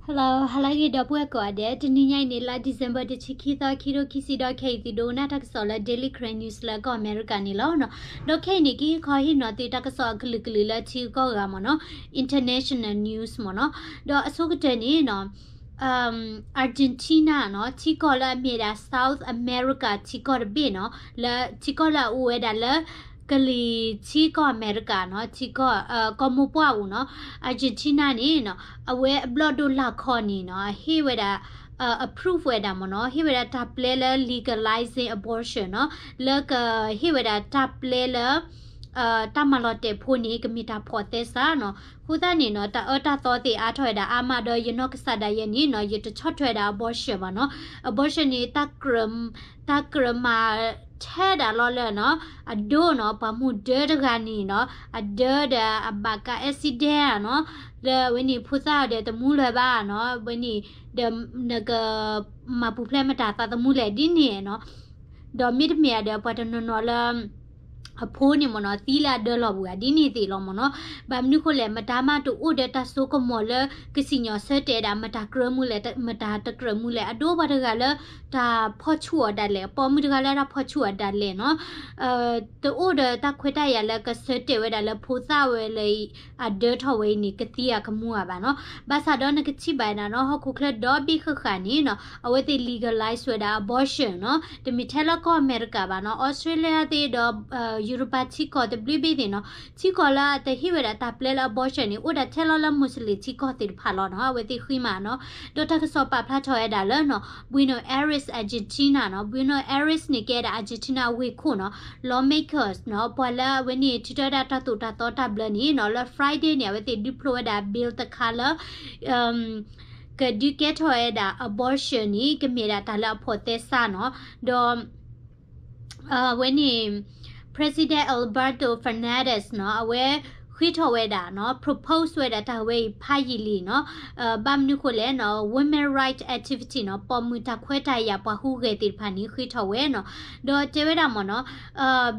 Hello, ဟါလၢအဂ့ၤ ဒီပုၢ်ဝဲၢ်ကိးဂၤဒဲး, တနံၤညါအံၤန့ၣ် လါ December တဆံခံသီ ခံကထိခံဆံဒီး ခဲအံၤသုဒိကနၣ်တၢ်ကစီၣ်လၢ Daily Karen News လၢကီၢ်အမဲရကၤန့ၣ်လီၤ. ဒီးခဲအံၤန့ၣ် ကဟ့ၣ်ခီဟ့ၣ်နီၤသုတၢ်ကစီၣ်အကလုာ်ကလုာ်လၢထံဂုၤကီၢ်ဂၤမ့ၢ်နီၤ, international news မ့ၢ်နီၤ. ဒီးအဆိကတၢၢ်န့ၣ်နီၤ Argentina နီၤ, ထံကီၢ်လၢအမ့ၢ်ဒၣ် South America ထံကီၢ်တဘ့ၣ်နီၤ, လၢထံကီၢ်လၢအအိၣ်ဝဲဒၣ်လၢ ကလံၤထံကီၢ်အမဲရကၤနီၤ, ထံကီၢ် ကီၢ်မိၢ်ပှၢ်အအိၣ်နီၤ, Argentina န့ၣ်နီၤ, အဝဲအဘျီၣ်ဒိၣ်လာ်ခီန့ၣ်နီၤ, ဟ့ၣ်ဝဲဒၣ် approve ဝဲဒၣ်မ့ၢ်နီၤ, ဟ့ၣ်ဝဲဒၣ်တၢ်ပျဲလၢ legalizing abortion နီၤ, လၢကဟ့ၣ်ဝဲဒၣ်တၢ်ပျဲလၢ တၢ်မၤလီၤတဲာ်ဖိန့ၣ် ကမ့ၢ်တၢ်ဖီၣ်သဲစးနီၤ. အဃိသတးန့ၣ်နီၤ, တၢ်အၢတၢ်သီသ့ၣ်အါထီၣ်ဝဲဒၣ်အါမး, ဒီးယနီၢ်ကစၢ်ဒၣ်ယဲန့ၣ်နီၤ, ယတဆီၣ်ထွဲဝဲဒၣ် abortion ဘၣ်နီၤ. Abortion န့ၣ် တၢ်ကြၢးမၤထဲဒၣ်လီၤလၢနီၤ, အဒၢနီၤ, ပှၤမူဒၢတဂၤန့ၣ်နီၤ, အဒၢဒီးအဘၣ်ကး accident နီၤ, လၢဝဲန့ၣ်ဖိသၣ်ဒီးတမူလၢၤဘၣ်နီၤ, ဝဲန့ၣ်ဒီးနကမၤပူၤဖျဲးမတၤသးသမူလဲၣ်ဒ်န့ၣ်နီၤ. ဒီးမ့တမ့ၢ်ဒီးပှၤတနီၤနီၤလၢ အဖိန့ၣ်မ့ၢ်နီၤ, သံလၢအဒၢလီၤပူၤဧါ, ဒ်န့ၣ်သ့ၣ်လီၤမ့ၢ်နီၤ. ဘၣ်မနုၤဃိလဲၣ်, မတၤမးတအိၣ်ဒီးတၢ်စိကမီၤလၢကစံၣ်ညီၣ်ဆၢတဲာ်ဒၣ် မတၤကြၢးမူလဲၣ်, မတၤတကြၢးမူလဲၣ်, အဒိပှၤတဂၤလၢ တၢ်ဖီၣ်ဆူၣ်အီၤဒၣ်လဲာ်, ပိာ်မုၣ်တဂၤလၢတၢ်ဖီၣ်ဆူၣ်အီၤဒၣ်လဲာ်နီၤ. တအိၣ်ဒီးတၢ်ခွဲးတၢ်ယာ်လၢကဆၢတဲာ်ဝဲဒၣ်လၢဖိသၣ်ဝဲလၢအဒၢထီၣ်ဝဲအံၤန့ၣ် ကသံဧါကမူဧါဘၣ်နီၤ. ဘၣ်ဆၣ်ဒီးနကထံၣ်ဘၣ်ဒၣ်နီၤ, ဟီၣ်ခိၣ်ချၢဒီဘ့ၣ်ဃၣ်ဃၣ်န့ၣ်နီၤ, အဝဲသ့ၣ် legalize ဝဲဒၣ် abortion နီၤ, တမ့ၢ်ထဲလၢကီၢ်အမဲရကၤဘၣ်နီၤ, Australia သ့ၣ်ဒီး ယူရပၤထံကီၢ်တဘျုးဘ့ၣ်သ့ၣ်နီၤ, ထံကီၢ်လၢအတဟ့ၣ်ဝဲဒၣ်တၢ်ပျဲလၢ abortion န့ၣ် အိၣ်ဒၣ်ထဲလီၤလၢ Muslim ထံကီၢ်သ့ၣ်တဖၣ်လီၤနီၤ, အဝဲသ့ၣ်ဃံမးနီၤ. ဒီးတၢ်ကစီၣ်ပာ်ဖျါထီၣ်ဝဲဒၣ်လၢနီၤ, Buenos Aires, Argentina နီၤ, Buenos Aires န့ၣ် ကဲဒၣ် Argentina ဝ့ၢ်ခိၣ်နီၤ, lawmakers နီၤ, ပှၤလၢအဝဲန့ၣ် ထုးထီၣ်ဝဲဒၣ်တၢ်သိၣ်တၢ်သီတၢ်ဘျၢန့ၣ်နီၤ, လၢ Friday န့ၣ် အဝဲသ့ၣ်ဒုးဖျိဝဲဒၣ် bill တခါလၢ ကဒုးကဲထီၣ်ဝဲဒၣ် abortion န့ၣ် ကမ့ၢ်ဒၣ်တၢ်လၢအဖီၣ်သဲစးနီၤ, ဒီး အဝဲန့ၣ် President Alberto Fernandez နီၤ, အဝဲဃ့ထီၣ်ဝဲဒၣ်နီၤ, propose ဝဲဒၣ်တၢ်ဝဲအံၤဖးယံာ်လံနီၤ, ဘၣ်မနုၤဃိလဲၣ်နီၤ, women right activity နီၤ, ပိာ်မုၣ်တၢ်ခွဲးတၢ်ယာ်ပှၤဟူးဂဲၤသ့ၣ်တဖၣ်န့ၣ် ဃ့ထီၣ်ဝဲနီၤ, ဒီးတဲဝဲဒၣ်မ့ၢ်နီၤ,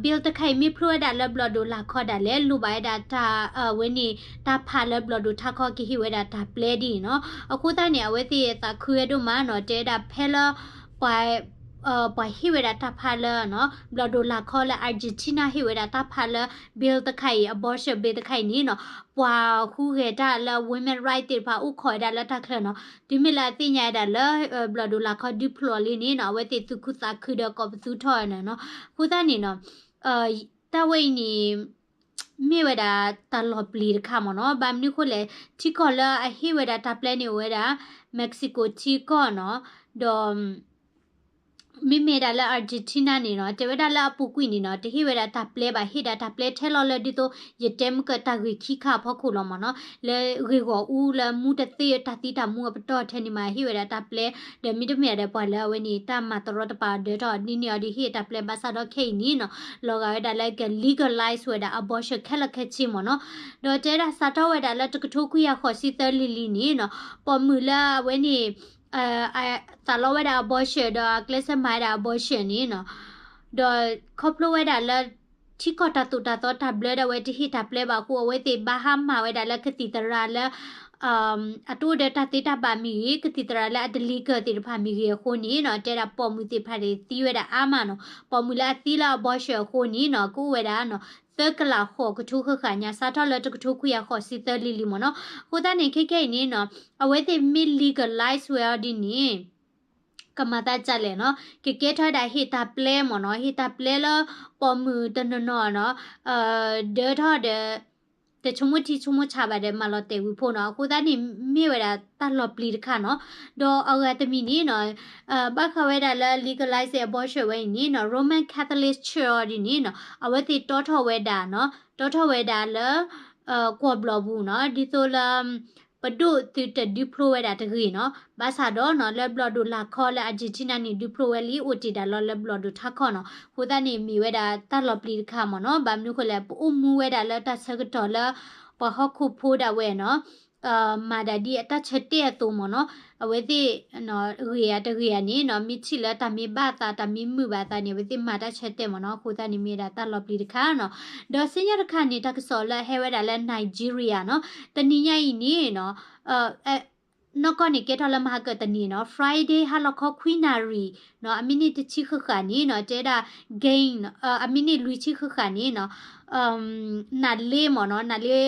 bill တခါအံၤမ့ၢ်ဖျိဝဲဒၣ်လၢဘျီၣ်ဒိၣ်လာ်ခီဒၣ်လဲာ် လိၣ်ဘၣ်ဝဲဒၣ်တၢ် အဝဲန့ၣ် တၢ်ဖးလၢဘျီၣ်ဒိၣ်ထးခီကဟ့ၣ်ဝဲဒၣ်တၢ်ပျဲဒ်အံၤနီၤ, အဃိသတးန့ၣ် အဝဲသ့ၣ်သးခုဝဲဒိၣ်မးနီၤ, တဲဝဲဒၣ်ဖဲလၢ ပှၤ ပှၤဟ့ၣ်ဝဲဒၣ်တၢ်ဖးလၢနီၤ, ဘျီၣ်ဒိၣ်လာ်ခီလၢ Argentina ဟ့ၣ်ဝဲဒၣ်တၢ်ဖးလၢ bill တခါအံၤ abortion bill တခါအံၤန့ၣ်နီၤ, ပှၤဟူးဂဲၤတၢ်လၢ women right သ့ၣ်တဖၣ်အိၣ်ခိးဝဲဒၣ်လၢတၢ်ချၢနီၤ, တုၤမ့ၢ်လၢအသ့ၣ်ညါဝဲဒၣ်လၢ ဘျီၣ်ဒိၣ်လာ်ခီဒုးဖျိးလံန့ၣ်နီၤ, အဝဲသ့ၣ်သူၣ်ခုသးခုဒီးကိးပသူထီၣ်နီၤ, အဃိသတးန့ၣ်နီၤ, တၢ်ဝဲအံၤန့ၣ် မ့ၢ်ဝဲဒၣ်တၢ်လီၤပျံၤတခါမ့ၢ်နီၤ, ဘၣ်မနုၤဃိလဲၣ်, ထံကီၢ်လၢအဟ့ၣ်ဝဲဒၣ်တၢ်ပျဲန့ၣ်အိၣ်ဝဲဒၣ် Mexico ထံကီၢ်နီၤ, ဒီး မ့မ့ၢ်ဒၣ်လၢ Argentina န့ၣ်နီၤ, တဲဝဲဒၣ်လၢအပူၤကွံာ်န့ၣ်နီၤ, တဟ့ၣ်ဝဲဒၣ်တၢ်ပျဲဘၣ်, ဟ့ၣ်ဒၣ်တၢ်ပျဲထဲလီၤလၢဒ်သိး ယတဲမုၢ်ကၢၢ်တၢ်ဂ့ၢ်ခံခါအဖီခိၣ်လီၤမ့ၢ်နီၤ, လၢဂ့ၢ်ဂီၢ်အူလၢမူတသ့တၢ်သံတၢ်မူအပတီၢ်ထဲန့ၣ်မး ဟ့ၣ်ဝဲဒၣ်တၢ်ပျဲ, ဒီးမ့တမ့ၢ်ဒီးပှၤလၢအဝဲန့ၣ် တၢ်မၤတရီတပါအီၤဒၢထီၣ်ဒ်န့ၣ်အီၤဒီး ဟ့ၣ်တၢ်ပျဲဘၣ်ဆၣ်ဒီးခဲအံၤန့ၣ်နီၤ, လီၤဂာ်ဝဲဒၣ်လၢက legalize ဝဲဒၣ် abortion ခဲလၢာ်ခဲဆ့မ့ၢ်နီၤ, ဒီးတဲဒၣ်စးထီၣ်ဝဲဒၣ်လၢတကထိခွံကယၤဃိးဆံသၢလံၤလံၤန့ၣ်နီၤ, ပိာ်မုၣ်လၢအဝဲန့ၣ် သးလီဝဲဒၣ် abortion ဒီးအကျဲးစၢးမၤဝဲဒၣ် abortion န့ၣ်နီၤ, ဒီးခီဖျိဝဲဒၣ်လၢ ထံကီၢ်တၢ်သိၣ်တၢ်သီတၢ်ဘျၢဒၣ်ဝဲတဟ့ၣ်တၢ်ပျဲဘၣ်အဃိ အဝဲသ့ၣ်ဘၣ်ဟးမၤဝဲဒၣ်လၢကသံၣ်သရၣ်လၢ အတအိၣ်ဒီးတၢ်သ့တၢ်ဘၣ်မ့ၢ်ဂ့ၤ, ကသံၣ်သရၣ်လၢအတ legal သ့ၣ်တဖၣ်မ့ၢ်ဂ့ၤအဃိန့ၣ်နီၤ, တဲဒၣ်ပိာ်မုၣ်သ့ၣ်တဖၣ်န့ၣ်သံဝဲဒၣ်အါမးနီၤ, ပိာ်မုၣ်လၢအသံလၢ abortion အဃိန့ၣ်နီၤ, ကအိၣ်ဝဲဒၣ်နီၤ, သၢကလးဃိးကထိဃၣ်ဃၣ်ညါ စးထီၣ်လၢတကထိခွံကယၤဃိးဆံသၢလံၤလံၤမ့ၢ်နီၤ, အဃိသတးန့ၣ် ခဲခဲအံၤန့ၣ်နီၤ, အဝဲသ့ၣ်မ့ၢ် legalize ဝဲအီၤဒ်န့ၣ် ကမၤသးဒ်လဲၣ်နီၤ, ကကဲထီၣ်ဝဲဒၣ်ဟ့ၣ်တၢ်ပျဲမ့ၢ်နီၤ, ဟ့ၣ်တၢ်ပျဲလၢပိာ်မုၣ်တနီၤနီၤနီၤ, ဒၢထီၣ်ဒီး တဆိကမိၣ်ထံဆိကမိၣ်ဆးဘၣ်ဒီး မၤလီၤတဲာ်ဝံၤဖိနီၤ, အဃိသတးန့ၣ် မ့ၢ်ဝဲဒၣ်တၢ်လီၤပျံၤတခါနီၤ, ဒီးအဂၤတမံၤန့ၣ်နီၤ, ဘၣ်ဃးဝဲဒၣ်လၢ legalize abortion ဝဲအံၤန့ၣ်နီၤ, Roman Catholic Church အီၤဒ်န့ၣ်နီၤ, အဝဲသ့ၣ်တီထီၣ်ဝဲဒၣ်နီၤ, တီထီၣ်ဝဲဒၣ်လၢ ကွီၢ်ဘျီၣ်ပူၤနီၤ, ဒ်သိးလၢ ပဒိၣ်သုတဒုးဖျိဝဲဒၣ်တဂ့ၤနီၤ, ဘၣ်ဆၣ်ဒီးနီၤ လၢဘျီၣ်ဒိၣ်လာ်ခီလၢ Argentina န့ၣ် ဒုးဖျိဝဲလံ အိၣ်တ့ၢ်ဒၣ်လီၤလၢဘျီၣ်ဒိၣ်ထးခီနီၤ, အဃိသတးန့ၣ် မ့ၢ်ဝဲဒၣ်တၢ်လီၤပျံၤတခါမ့ၢ်နီၤ, ဘၣ်မနုၤဃိလဲၣ် ပအိၣ်မူဝဲဒၣ်လၢတၢ်ဆၢကတီၢ်လၢ ပှၤဟီၣ်ခိၣ်ဖိဒၣ်ဝဲနီၤ မၤဒၣ်ဒ်အတၢ်ဆၢတဲာ်အသိးမ့ၢ်နီၤ, အဝဲသ့ၣ် ဂ့ၤဧါတဂ့ၤဧါန့ၣ်နီၤ, မ့ၢ်ထံၣ်လၢတၢ်မ့ၢ်ဘၣ်အသး တၢ်မ့ၢ်မုာ်ဘၣ်အသးန့ၣ် အဝဲသ့ၣ်မၤတၢ်ဆၢတဲာ်မ့ၢ်နီၤ, အဃိသတးန့ၣ်မ့ၢ်ဝဲဒၣ်တၢ်လီၤပျံၤတခါနီၤ. ဒီးစံၣ်ညီၣ်တခါန့ၣ် တၢ်ကစီၣ်လၢအဟဲဝဲဒၣ်လၢ Nigeria နီၤ, တနံၤညါအံၤန့ၣ်နီၤ, အဲ နီၢ်ကီၢ်န့ၣ် ကဲထီၣ်လၢမဟါကတနံၤနီၤ Friday ဟါလီၤခီခွံနၣ်ရံၣ်နီၤ အမံးနံးတဆံဃၣ်ဃၣ်န့ၣ်နီၤ တဲဒၣ် gang နီၤ အမံးနံးလွံၢ်ဆံဃၣ်ဃၣ်န့ၣ်နီၤ နၣ်လ့မ့ၢ်နီၤ နၣ်လ့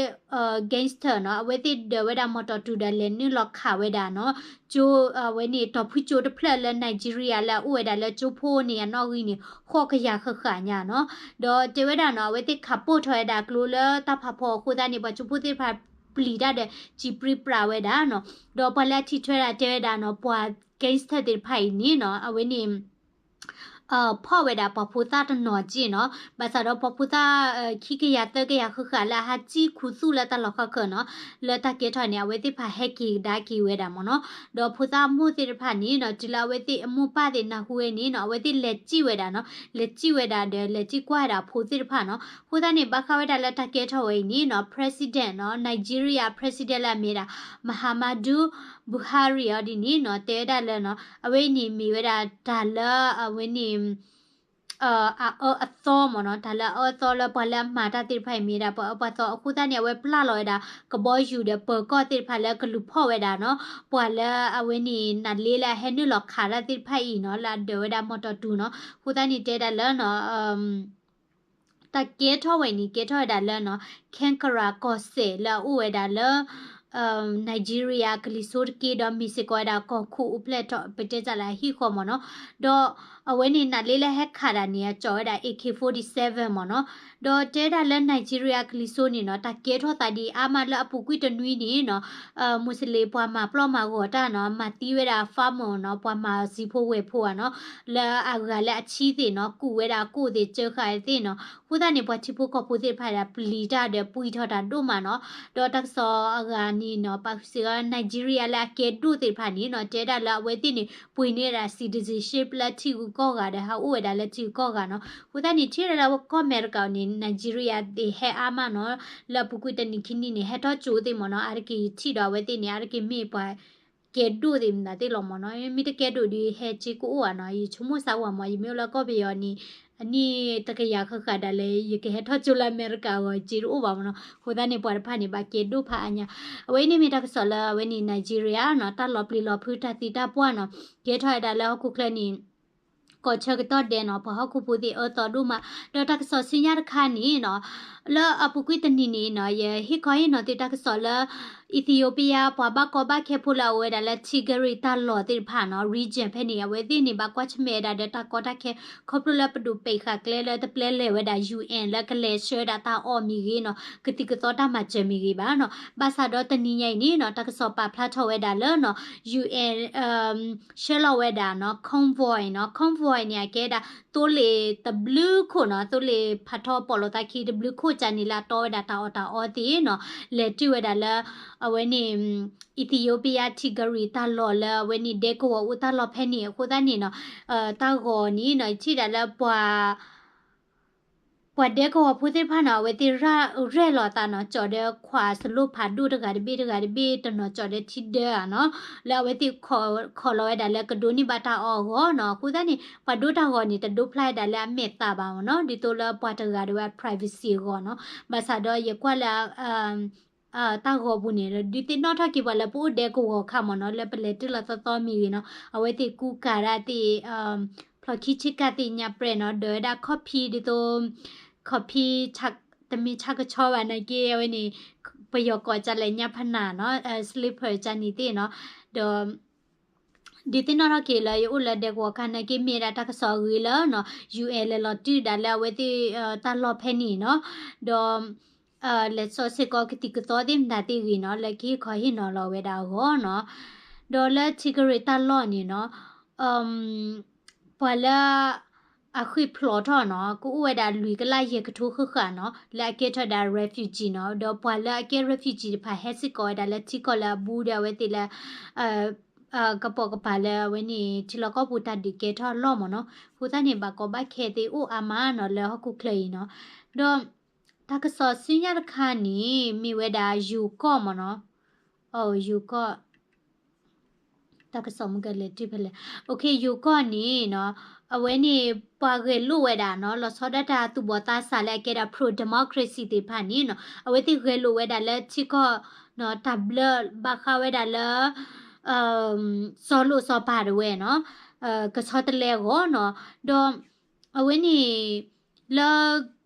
gangster နီၤ အဝဲသ့ၣ်ဒၢးဝဲဒၣ်မီၢ်တီၢ်တူၢ်ဒီးလဲၤနုာ်လီၤခးဝဲဒၣ်နီၤ ကၠိ အဝဲန့ၣ် တီၢ်ဖုကၠိတဖျၢၣ်လၢ Nigeria လၢအအိၣ်ဝဲဒၣ်လၢကၠိဖိန့ၣ်အနီၣ်ဂံၢ်န့ၣ် ဃိးကယၤဃၣ်ဃၣ်ညါနီၤ ဒီးတဲဝဲဒၣ်နီၤ အဝဲသ့ၣ်ခးပိၢ်ထီၣ်ဝဲဒၣ်ကျိလၢတၢ်ဖးဖီအဃိသတးန့ၣ် ပှၤကၠိဖိသ့ၣ်တဖၣ်ပျံၤတၢ်ဒီးစံးပြံပြးဝဲဒၣ်နီၤ ဒီးပှၤလၢအထံၣ်ထွဲဒၣ်တဲဝဲဒၣ်နီၤ ပှၤ gangster သ့ၣ်တဖၣ်အံၤန့ၣ်နီၤ အဝဲန့ၣ် ဖီၣ်ဝဲဒၣ်ပှၤဖိသၣ်တနီၤက့နီၤ ဘၣ်ဆၣ်ဒီးပှၤဖိသၣ် ခံကယၤသၢကယၤဃၣ်ဃၣ်လၢအဟးစံၣ်ခူသူၣ်လၢတၢ်လီၢ်ခီၣ်ခၢၣ်နီၤ လၢတၢ်ကဲထီၣ်န့ၣ် အဝဲသ့ၣ်တဖၣ်ဟဲက့ၤကဒါက့ၤဝဲဒၣ်မ့ၢ်နီၤ ဒီးဖိသၣ်မိၢ်သ့ၣ်တဖၣ်န့ၣ်နီၤ တုၤလၢအဝဲသ့ၣ်အမိၢ်ပၢ်သ့ၣ်နၢ်ဟူဝဲန့ၣ်နီၤ အဝဲသ့ၣ်လဲၤစံၣ်ဝဲဒၣ်နီၤ လဲၤစံၣ်ဝဲဒၣ်ဒီး လဲၤစံၣ်ကွၢ်ဝဲဒၣ်အဖိသ့ၣ်တဖၣ်နီၤ အဃိသတးန့ၣ် ဘၣ်ဃးဝဲဒၣ်လၢတၢ်ကဲထီၣ်ဝဲအံၤန့ၣ်နီၤ president နီၤ Nigeria president လၢအမ့ၢ်ဒၣ် Muhammadu Buhari အီၤဒ်န့ၣ်နီၤ တဲဝဲဒၣ်လၢနီၤ အဝဲအံၤန့ၣ်မ့ၢ်ဝဲဒၣ်တၢ်လၢအဝဲန့ၣ် အအၢအသီမ့ၢ်နီၤ တၢ်လၢအအၢအသီလၢပှၤလၢအမၤတၢ်သ့ၣ်တဖၣ်အံၤမ့ၢ်ဒၣ်ပှၤအၢပှၤသီအဃိသတးန့ၣ် အဝဲပျၢ်လီၤဝဲဒၣ် ကဘီယူၤဒီးပၢၤကီၢ်သ့ၣ်တဖၣ်လၢကလူၤဖီၣ်ဝဲဒၣ်နီၤ ပှၤလၢအဝဲန့ၣ် နၣ်လ့လၢအဟဲနုာ်လီၤခးတၢ်သ့ၣ်တဖၣ်အံၤနီၤ လၢအဒၢးဝဲဒၣ်မီၢ်တီၢ်တူၢ်နီၤ အဃိသတးန့ၣ်တဲဒၣ်လၢနီၤ တၢ်ကဲထီၣ်ဝဲန့ၣ် ကဲထီၣ်ဝဲဒၣ်လၢနီၤ Kankara ကီၢ်စဲၣ်လၢအအိၣ်ဝဲဒၣ်လၢ Nigeria ကလံၤစိးတက့ဒီးမ့ၢ်စ့ၢ်ကီးဝဲဒၣ်ကီၢ်ခိၣ်အိၣ်ဖျဲၣ်ထီၣ် ပတဲတၢ်လၢအဟံၣ်ဃီမ့ၢ်နီၤ ဒီးအဝဲန့ၣ် နၣ်လ့လၢဟဲခးဒၣ်န့ၣ် အကၠီၣ်ဝဲဒၣ် AK forty-seven မ့ၢ်နီၤ ဒီးတဲဒၣ်လၢ Nigeria ကလံၤစိးန့ၣ်နီၤ တၢ်ကဲထီၣ်သးဒ်အါမးလၢအပူၤကွံာ်တနွံန့ၣ်နီၤ မူစလ့ၣ်ပှၤမၤပျီၣ်မၤဂီၤတၢ်နီၤ မၤသံဝဲဒၣ် farmer နီၤ ပှၤမၤစံဖိဝဲၢ်ဖိဧါနီၤ လၢအဂၤလၢအဆံသ့ၣ်နီၤ ကူၣ်ဝဲဒၣ်အကိၣ်သ့ၣ် ကၢဃာ်သ့ၣ်နီၤ အဃိသတးန့ၣ် ပှၤထံဖိကီၢ်ဖိသ့ၣ်တဖၣ်ဒၣ်ပျံၤတၢ်ဒီးပှံၢ်ထီၣ်တၢ်ဒိၣ်မးနီၤ ဒီးတၢ်ကစီၣ်အဂၤန့ၣ်နီၤ ပာ်ဃုာ်စ့ၢ်ကီး Nigeria လၢအကဲဒိၣ်သ့ၣ်တဖၣ်န့ၣ်နီၤ တဲဒၣ်လၢအဝဲသ့ၣ်န့ၣ် ပှ့ၤန့ၢ်ဒၣ် citizenship လၢထံဂုၤကီၢ်ဂၤဒီးဟးအိၣ်ဝဲဒၣ်လၢထံဂုၤကီၢ်ဂၤနီၤ အဃိသတးန့ၣ် ထံၣ်ဒၣ်လၢကီၢ်အမဲရကၤန့ၣ် Nigeria သ့ၣ်ဟဲအါမးနီၤ လၢအပူၤကွံာ်တနံၤခံနံၤန့ၣ် ဟဲထီၣ်ကၠိသ့ၣ်မ့ၢ်နီၤ အါတက့ၢ်ယထံၣ်ဒီးအဝဲသ့ၣ်န့ၣ် အါတက့ၢ်မ့ၢ်ပှၤ ကဲဒိၣ်သ့ၣ်မတၤသ့ၣ်လီၤမ့ၢ်နီၤ မ့ၢ်တကဲဒိၣ်ဒီးဟဲက့ၤကအိၣ်ဧါနီၤ ယဆိကမိၣ်စၢ်ဝဲမ့ၢ် ယမ့ၢ်အိၣ်လၢကီၢ်ပယီၤန့ၣ် အနံၣ်တကယၤဃၣ်ဃၣ်ဒၣ်လဲာ် ယကဟဲထီၣ်ကၠိလၢအမဲရကၤအဂီၢ် က့ၤတအိၣ်ဘၣ်မ့ၢ်နီၤ အဃိသတးန့ၣ် ပှၤတဖၣ်န့ၣ် ဘၣ်ကဲဒိၣ်ဖးအါညါ အဝဲအံၤန့ၣ်မ့ၢ်တၢ်ကစီၣ်လၢအဝဲန့ၣ် Nigeria နီၤ တၢ်လီၤပျံၤလီၤဖုးတၢ်သံတၢ်ပှၢ်နီၤ ကဲထီၣ်ဝဲဒၣ်လၢဟီၣ်ခိၣ်ချၢန့ၣ် ကီၢ်ဆၢကတီၢ်ဒဲးနီၤ ပှၤဟီၣ်ခိၣ်ဖိသ့ၣ်အၢသီဒိၣ်မး ဒီးတၢ်ကစီၣ်ဆူညါတခါန့ၣ်နီၤ လၢအပူၤကွံာ်တနံၤန့ၣ်နီၤ ယဟ့ၣ်ခီဟ့ၣ်နီၤသုတၢ်ကစီၣ်လၢ Ethiopia ပှၤဘၣ်ကီဘၣ်ခဲဖိလၢအအိၣ်ဝဲဒၣ်လၢ Tigray တၢ်လီၢ်သ့ၣ်တဖၣ်နီၤ region ဖဲန့ၣ် အဝဲသ့ၣ်န့ၣ် ဘၣ်ကွၢ်ဆၢၣ်မဲာ်ဝဲဒၣ်ဒီးတၢ်ကီတၢ်ခဲ ခီဖျိလၢပဒိၣ်ပ့းဃာ်ကျဲလၢတပျဲလဲၤဝဲဒၣ် UN လၢကလဲၤဆှၢဝဲဒၣ်တၢ်အီၣ်မ့ၢ်ဂ့ၤနီၤ ကသံၣ်ကသီတၢ်မၤစၢၤမ့ၢ်ဂ့ၤဘၣ်နီၤ ဘၣ်ဆၣ်ဒီးတနံၤညါအံၤန့ၣ်နီၤ တၢ်ကစီၣ်ပာ်ဖျါထီၣ်ဝဲဒၣ်လၢနီၤ UN ဆှၢလီၤဝဲဒၣ်နီၤ convoy နီၤ convoy န့ၣ် အကဲဒၣ် သိလ့ၣ်တဘျုးခိၣ်နီၤ သိလ့ၣ်ဖးထီပီၣ်လိာ်သးခံတဘျုးခိၣ်ကန့ၣ်လၢအတီဝဲဒၣ်တၢ်အီၣ်တၢ်အီသ့ၣ်နီၤ လဲၤတုၤဝဲဒၣ်လၢ အဝဲန့ၣ် Ethiopia Tigray တၢ်လီၢ်လၢအဝဲန့ၣ်ဒဲကဝီၤအိၣ်တၢ်လီၢ်ဖဲန့ၣ် အဃိသတးန့ၣ်နီၤ တၢ်ဂီၤန့ၣ်နီၤ ယထံၣ်ဒၣ်လၢပှၤ ပှၤဒဲကဝီၤဖိသ့ၣ်တဖၣ်နီၤ အဝဲသ့ၣ်ရဲၣ်လီၤသးနီၤ ကၠီၣ်ဒီးခွးစလိၣ်ဖးဒိၣ်တဂၤတဘ့ၣ်တဂၤတဘ့ၣ် တနီၤကၠီၣ်ဒီးထံဒၢဧါနီၤ လၢအဝဲသ့ၣ်ခိးလီၤဝဲဒၣ်လၢကဒိးန့ၢ်ဘၣ်တၢ်အီၣ်အဂီၢ်နီၤ အဃိသတးန့ၣ် ပှၤဒိတၢ်ဂီၤန့ၣ် တဒိဖျါဝဲဒၣ်လၢအမဲာ်သးဘၣ်မ့ၢ်နီၤ ဒ်သိးလၢပှၤတဂၤဒီးဝဲအ privacy အဂီၢ်နီၤ ဘၣ်ဆၣ်ဒီးယကွၢ်လၢ တၢ်ဂီၤပူၤန့ၣ် ဒုးသ့ၣ်နီၣ်ထီၣ်က့ၤပှၤလၢပအိၣ်ဒဲကဝီၤခါမ့ၢ်နီၤ လၢပလဲၤတုၤလီၤသီသီမ့ၢ်ဂ့ၤနီၤ အဝဲသ့ၣ်ကူကၤတၢ်သ့ၣ် ဖျီၣ်ခံဆ့ကၤသ့ၣ်ညါပြဲးနီၤ ဒၢးဝဲဒၣ်ခီၣ်ဖံးဒ်သိး ခီၣ်ဖံး တမ့ၢ်ဆၣ်ကဆီဘၣ်နာ်က့ အဝဲန့ၣ် ပယီၤကိးကလဲၣ်ညါဖနၢ်နီၤ slipper ကန့ၣ်သ့ၣ်နီၤ ဒီး ဒုးသ့ၣ်နီၣ်ထီၣ်က့ၤလၢယအိၣ်လၢဒဲကဝီၤခါနာ်က့ မ့ၢ်ဝဲဒၣ်တၢ်ကစီၣ်အဂ့ၤလၢနီၤ UN လဲၤလီၤတုၤဒၣ်လၢအဝဲသ့ၣ် တၢ်လီၢ်ဖဲန့ၣ်နီၤ ဒီး လဲၤစိာ်စ့ၢ်ကီးကသံၣ်ကသီသ့ၣ်မတၤသ့ၣ်ဂ့ၤနီၤ လၢကဟ့ၣ်ခီဟ့ၣ်နီၤလီၤဝဲဒၣ်အဂီၢ်နီၤ ဒီးလၢ Tigray တၢ်လီၢ်န့ၣ်နီၤ ပှၤလၢ အဃ့ၢ်ဖျိးထီၣ်နီၤ ကအိၣ်ဝဲဒၣ်လွံၢ်ကလးယဲၢ်ကထိဃၣ်ဃၣ်နီၤ လၢအကဲထီၣ်ဝဲဒၣ် refugee နီၤ ဒီးပှၤလၢအကဲ refugee တဖၣ်ဟဲစ့ၢ်ကီးဝဲဒၣ်လၢထံကီၢ်လၢအဘူးဒီးအဝဲသ့ၣ်လၢ ကပိာ်ကပၤလၢအဝဲန့ၣ် ထံလီၢ်ကီၢ်ပူၤတၢ်ဒုးကဲထီၣ်အလီၢ်မ့ၢ်နီၤ အဃိသတးန့ၣ် ဘၣ်ကီဘၣ်ခဲသ့ၣ်အိၣ်အါမးနီၤ လၢဟီၣ်ခိၣ်ချၢအံၤနီၤ ဒီး တၢ်ကစီၣ်ဆူညါတခါန့ၣ် မ့ၢ်ဝဲဒၣ်ယိၤကီၢ်မ့ၢ်နီၤ ယိၤကီၢ် တၢ်ကစီၣ်မုၢ်ကလဲၤတုၤဖဲလဲၣ် ယိၤကီၢ်န့ၣ်နီၤ အဝဲန့ၣ် ပှၤဂဲၤလိာ်ဝဲဒၣ်နီၤ လီၤဆီဒၣ်တၢ်သူၣ်ဘီၣ်သးစၢ်လၢအကဲဒၣ် pro democracy သ့ၣ်တဖၣ်န့ၣ်နီၤ အဝဲသ့ၣ်ဂဲၤလိာ်ဝဲဒၣ်လၢထံကီၢ် တၢ်ဘျၢဘၣ်ဃးဝဲဒၣ်လၢ စီၤလိၣ်စီၤပၤတဝဲနီၤ ကဆီတလဲအဂီၢ်နီၤ ဒီး အဝဲန့ၣ် လၢ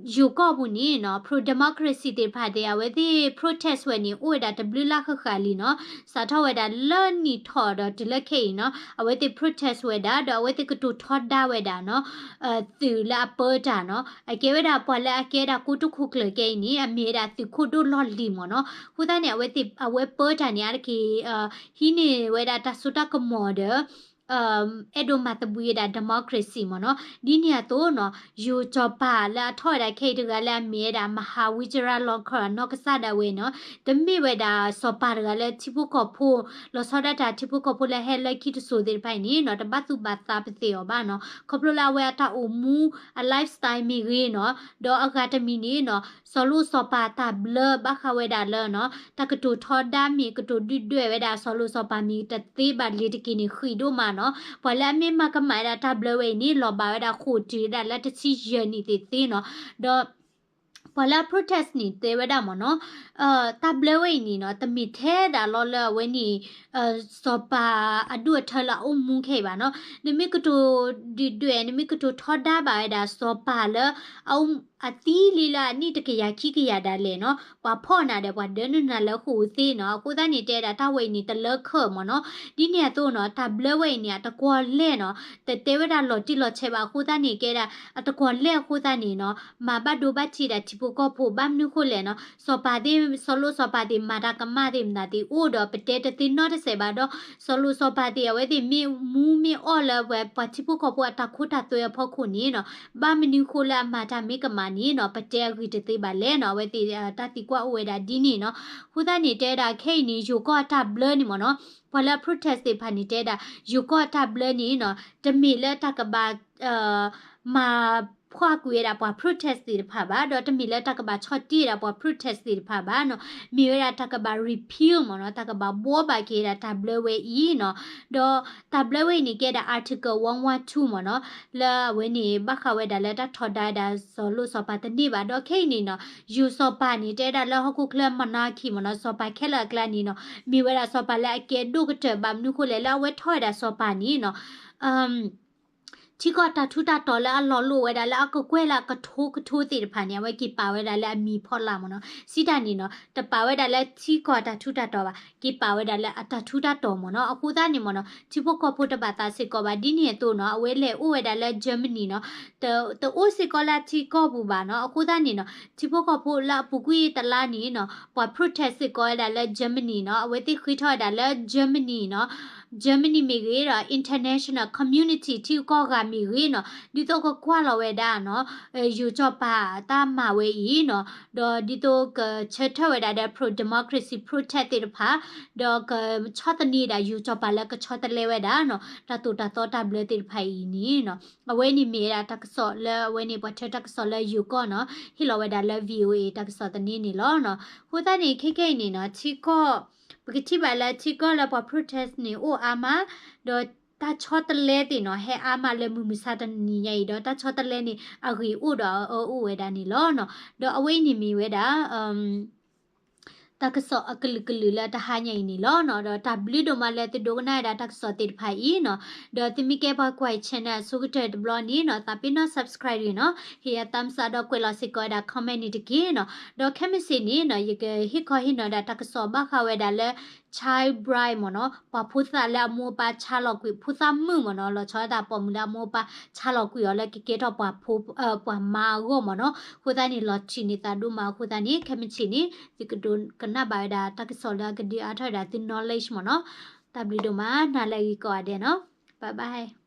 ယိၤကီၢ်ပူၤန့ၣ်နီၤ pro-democracy သ့ၣ်တဖၣ်သ့ၣ် အဝဲသ့ၣ် protest ဝဲန့ၣ် အိၣ်ဝဲဒၣ်တဘျုးလါဃၣ်ဃၣ်လံနီၤ စးထီၣ်ဝဲဒၣ်လၢနံၣ်ထီၣ်ဒီးတုၤလၢခဲအံၤနီၤ အဝဲသ့ၣ် protest ဝဲဒၣ် ဒီးအဝဲသ့ၣ်ကတိၤထီဒါဝဲဒၣ်နီၤ သုးလၢအပၢတၢ်နီၤ အကဲဝဲဒၣ်ပှၤလၢအကဲဒၣ်ကိတိာ်ခိၣ်ကျၢၢ်ခဲအံၤန့ၣ် အမ့ၢ်ဝဲဒၣ်သုးခိၣ်ဒိၣ်လီၢ်လံၤမ့ၢ်နီၤ အဃိသတးန့ၣ် အဝဲသ့ၣ် အဝဲပၢတၢ်န့ၣ် အါတက့ၢ် ဟံးန့ၢ်ဝဲဒၣ်တၢ်စိတၢ်ကမီၤဒီး အဲၣ်ဒိးမၤသဘှံးဝဲဒၣ် democracy မ့ၢ်နီၤ ဒ်န့ၣ်အသိးနီၤ ယိၤစီၤပၤလၢအထီၣ်ဝဲဒၣ်ခဲအံၤတဂၤလၢအမ့ၢ်ဝဲဒၣ် မၤဟၤဝံတြၤလီၤခၢၣ် အနီၢ်ကစၢ်ဒၣ်ဝဲနီၤ တမ့ၢ်ဝဲဒၣ်စီၤပၤတဂၤလၢထံဖိကီၢ်ဖိ လီၤဆီဒၣ်တၢ်ထံဖိကီၢ်ဖိလၢဟဲလၢခံတစိၤသ့ၣ်တဖၣ်အံၤန့ၣ်နီၤ တဘၣ်သူၣ်ဘၣ်သးပသ့ၣ်အီၤဘၣ်နီၤ ခီဖျိလၢအဝဲအတၢ်အိၣ်မူ အ lifestyle မ့ၢ်ဂ့ၤနီၤ ဒီးအဂၤတမံၤန့ၣ်နီၤ စီၤလိၣ်စီၤပၤတၢ်ဘျၢဘၣ်ဃးဝဲဒၣ်လၢနီၤ တၢ်ကတိၤထီဒါမ့ၢ် ကတိၤဒုၣ်ဒွဲၣ်ဝဲဒၣ်စီၤလိၣ်စီၤပၤမ့ၢ်တသ့ဘၣ်လံၤတက့ၢ်န့ၣ် ဃံးဒိၣ်မးနီၤ ပှၤလၢအမ့ၢ်မၤကမၣ်ဝဲဒၣ်တၢ်ဘျၢဝဲအံၤန့ၣ် လီၤဘၣ်ဝဲဒၣ်ဃိာ်တုၤဝဲဒၣ်လၢတဆံယဲၢ်နံၣ်သ့ၣ်သ့နီၤ ဒီး ပှၤလၢအ protest န့ၣ် တဲဝဲဒၣ်မ့ၢ်နီၤ တၢ်ဘျၢဝဲအံၤန့ၣ်နီၤ တမ့ၢ်ထဲဒၣ်လီၤလၢအဝဲန့ၣ် စီၤပၤအဒိၣ်အထၢလၢအအိၣ်မူခဲအံၤဘၣ်နီၤ နမ့ၢ်ကတိၤဒုၣ်ဒွဲၣ် နမ့ၢ်ကတိၤထီဒါဘၣ်ဝဲဒၣ်စီၤပၤလၢ အသံလံလၢအနံၣ်တကယၤခံကယၤဒၣ်လဲာ်နီၤ ပှၤဖီၣ်နၤဒီးပှၤဒၢနုာ်နၤလၢဃိာ်သ့နီၤ အဃိသတးန့ၣ် တဲဒၣ်တၢ်ဝဲအံၤန့ၣ် တလၢခၢၣ်မ့ၢ်နီၤ ဒ်န့ၣ်အသိးနီၤ တၢ်ဘျၢဝဲအံၤန့ၣ် အတကွီၤလဲၢ်နီၤ တတဲဝဲဒၣ်လီၤတံၢ်လီၤဆဲးဘၣ်အဃိသတးန့ၣ် ကဲဒၣ် အတကွီၤလဲၢ်အဃိသတးန့ၣ်နီၤ မၤဘၣ်ဒိဘၣ်ထံးဒၣ်ထံဖိကီၢ်ဖိ ဘၣ်မနုၤဃိလဲၣ်နီၤ စီၤပၤသ့ၣ် စီၤလိၣ်စီၤပၤသ့ၣ် မၤတၢ်ကမၣ်သ့ၣ်မနုၤသ့ၣ်အိၣ်ဒီး ပတဲတသ့နီတစဲးဘၣ်ဒီး စီၤလိၣ်စီၤပၤသ့ၣ် အဝဲသ့ၣ်မ့ၢ်မူမ့ၢ်အီၣ်လၢပှၤ ပှၤထံဖိကီၢ်ဖိအတၢ်ခိတၢ်သွဲအဖီခိၣ်န့ၣ်နီၤ ဘၣ်မနုၤဃိလၢအမၤတၢ်မ့ၢ်ကမၣ်န့ၣ်နီၤ ပတဲအဂ့ၢ်တသ့ဘၣ်လဲၣ်နီၤ အဝဲသ့ၣ်တၢ်သံကွၢ်အိၣ်ဝဲဒၣ်ဒ်န့ၣ်နီၤ အဃိသတးန့ၣ် တဲဒၣ်ခဲအံၤန့ၣ် ယိၤကီၢ်အတၢ်ဘျၢန့ၣ်မ့ၢ်နီၤ ပှၤလၢအ protest သ့ၣ်တဖၣ်န့ၣ် တဲဒၣ် ယိၤကီၢ်အတၢ်ဘျၢန့ၣ်နီၤ တမ့ၢ်လၢတၢ်ကဘၣ် မၤဖှီၣ်ကွံာ်ဝဲဒၣ်ပှၤ protest သ့ၣ်တဖၣ်ဘၣ် ဒီးတမ့ၢ်လၢတၢ်ကဘၣ်ဆီၣ်တံၢ်ဝဲဒၣ်ပှၤ protest သ့ၣ်တဖၣ်ဘၣ်နီၤ မ့ၢ်ဝဲဒၣ်တၢ်ကဘၣ် repeal မ့ၢ်နီၤ တၢ်ကဘၣ်ဘှီဘၣ်က့ၤဝဲဒၣ်တၢ်ဘျၢဝဲအံၤနီၤ ဒီးတၢ်ဘျၢဝဲအံၤန့ၣ် ကဲဒၣ် article one one two မ့ၢ်နီၤ လၢအဝဲန့ၣ် ဘၣ်ဃးဝဲဒၣ်လၢတၢ်ထီဒါဝဲဒၣ်စီၤလိၣ်စီၤပၤတန့ၢ်ဘၣ် ဒီးခဲအံၤန့ၣ်နီၤ ယိၤစီၤပၤန့ၣ် တဲဒၣ်လၢဟီၣ်ခိၣ်ချၢ monarchy မ့ၢ်နီၤ စီၤပၤခဲလၢာ်အကျါန့ၣ်နီၤ မ့ၢ်ဝဲဒၣ်စီၤပၤလၢအကဲဒိၣ်ကတၢၢ်ဘၣ်မနုၤဃိလဲၣ် လၢအဝဲထီၣ်ဝဲဒၣ်စီၤပၤန့ၣ်နီၤ ထံကီၢ်တၢ်ထူးတၢ်တီၤလၢအလီၤလိၣ်ဝဲဒၣ်လၢအကကွဲၢ်လၢအကထိကထိသ့ၣ်တဖၣ်န့ၣ် အဝဲက့ၤပာ်ဝဲဒၣ်လၢအမံၤဖီလာ်မ့ၢ်နီၤ စံးတၢ်န့ၣ်နီၤ တပာ်ဝဲဒၣ်လၢထံကီၢ်တၢ်ထူးတၢ်တီၤဘၣ် က့ၤပာ်ဝဲဒၣ်လၢအတၢ်ထူးတၢ်တီၤမ့ၢ်နီၤ အဃိသတးန့ၣ်မ့ၢ်နီၤ ထံဖိကီၢ်ဖိတဘၣ်သးစ့ၢ်ကီးဘၣ် ဒ်န့ၣ်အသိးနီၤ အဝဲလဲၤအိၣ်ဝဲဒၣ်လၢ Germany နီၤ တအိၣ်စ့ၢ်ကီးလၢထံကီၢ်ပူၤဘၣ်နီၤ အဃိသတးန့ၣ်နီၤ ထံဖိကီၢ်ဖိလၢအပူၤကွံာ်တလါန့ၣ်နီၤ ပှၤ protest စ့ၢ်ကီးဝဲဒၣ်လၢ Germany နီၤ အဝဲသ့ၣ်ဃ့ထီၣ်ဝဲဒၣ်လၢ Germany နီၤ Germany မ့ၢ်ဂ့ၤဒီး international community ထံကီၢ်ဂၤမ့ၢ်ဂ့ၤနီၤ ဒ်သိးကကွၢ်လီၤဝဲဒၣ်နီၤ ယိၤစီၤပၤတၢ်မၤဝဲအံၤနီၤ ဒီးဒ်သိးကဆၢထၢၣ်ဝဲဒၣ်ဒီး pro democracy protest သ့ၣ်တဖၣ် ဒီးကဆီၣ်သနံးဒၣ်ယိၤစီၤပၤလၢကဆီတလဲဝဲဒၣ်နီၤ တၢ်သိၣ်တၢ်သီတၢ်ဘျၢသ့ၣ်တဖၣ်အံၤန့ၣ်နီၤ အဝဲန့ၣ်မ့ၢ်ဝဲဒၣ်တၢ်ကစီၣ်လၢအဝဲန့ၣ် ပှၤထၢတၢ်ကစီၣ်လၢယိၤကီၢ်နီၤ ဟ့ၣ်လီၤဝဲဒၣ်လၢ VOA တၢ်ကစီၣ်သန့န့ၣ်လီၤနီၤ အဃိသတးန့ၣ် ခဲခဲအံၤန့ၣ်နီၤ ထံကီၢ် ပကထံၣ်ဘၣ်လၢထံကီၢ်လၢပှၤ protest န့ၣ်အိၣ်အါမး ဒီးတၢ်ဆီတလဲသ့ၣ်နီၤ ဟဲအါမးလၢမုၢ်မဆါတနံၤညါအံၤ ဒီးတၢ်ဆီတလဲန့ၣ် အဂ့ၢ်အိၣ်ဒီးအအၢအိၣ်ဝဲဒၣ်န့ၣ်လီၤနီၤ ဒီးအဝဲအံၤန့ၣ်မ့ၢ်ဝဲဒၣ် တၢ်ကစီၣ်အကလုာ်ကလုာ်လၢတဟါညါအံၤန့ၣ်လီၤနီၤ ဒီးတၢ်ဘျုးဒိၣ်မးလၢသုဒိကနၣ်ဝဲဒၣ်တၢ်ကစီၣ်သ့ၣ်တဖၣ်အံၤနီၤ ဒီးသုမ့ၢ်ကဲပှၤကွၢ် channel အဆိကတၢၢ်တဘျီန့ၣ်နီၤ သးပ့ၤနီၣ် subscribe န့ၣ်နီၤ ဟ့ၣ်ယၤ thumbs up ဒီးကွဲးလီၤစ့ၢ်ကီးဝဲဒၣ် comment န့ၣ်တက့ၢ်နီၤ ဒီးခဲမုၢ်ဆ့ၣ်န့ၣ်နီၤ ယကဟ့ၣ်ခီဟ့ၣ်နီၤဒၣ်တၢ်ကစီၣ်ဘၣ်ဃးဝဲဒၣ်လၢ child bride မ့ၢ်နီၤ ပှၤဖိသၣ်လၢအမိၢ်အပၢ်ဆါလီၤကွံာ် ဖိသၣ်မုၣ်မ့ၢ်နီၤ လီၤဆီဒၣ်တၢ်ပိာ်မုၣ်လၢအမိၢ်အပၢ်ဆါလီၤကွံာ်အီၤလၢကကဲထီၣ်ပှၤဖိ ပှၤမါအဂီၢ်မ့ၢ်နီၤ အဃိသတးန့ၣ် လီၤထံးန့ၢ်သးဒိၣ်မးအဃိသတးန့ၣ် ခဲမုၢ်ဆ့ၣ်န့ၣ် သုကဒိကနၣ်ဘၣ်ဝဲဒၣ်တၢ်ကစီၣ်လၢအကဒုးအါထီၣ်ဝဲဒၣ်သု knowledge မ့ၢ်နီၤ တၢ်ဘျုးဒိၣ်မး နၤလၢအဂ့ၤကိးဂၤဒဲးနီၤ bye bye